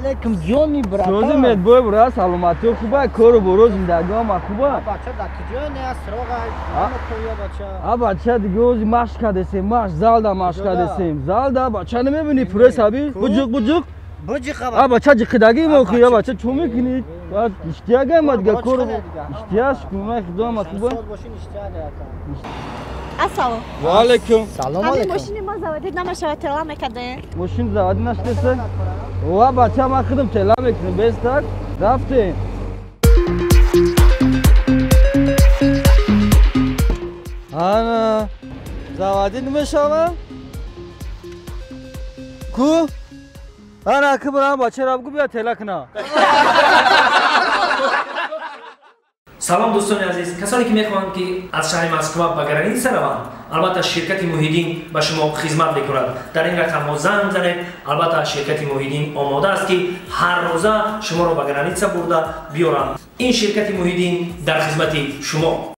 Алейкум ҷони братан. Сӯзи медбой бра, саломатӣ хуба, кору боро зиндагиам хуба. Бача да куҷо не асроға? Ама бача. А бача диге ози машқ кардесем, машқ залда машқ кардесем. Залда бача намебини пресс аби? Буҷуқ буҷуқ. Буҷиқ а бача ҷиқидаги мо хия бача чо мекунӣ? Иштиягам ма дига кору иштияш кунай худоам хуба. Ассалом. Ва алейкум. Салом Ҳамин алейкум. Мошини мо заводид намешавад, тела мекардем. Мошин заводид нашудеса? Ва бача ман худам тела мекунам, без так рафтем. Ана заводид намешава? Ку? Ана ки барам бача бигӯ бия тела куна. Салом дӯстони азиз, касоне ки мехоҳанд ки аз шаҳри Москва ба граница раванд, албатта ширкати Муҳиддин ба шумо хизмат мекунад. Дар ин рақамҳо занг занед, албатта ширкати Муҳиддин омода аст ки ҳар рӯза шуморо ба граница бурда биёранд. Ин ширкати Муҳиддин дар хизмати шумо.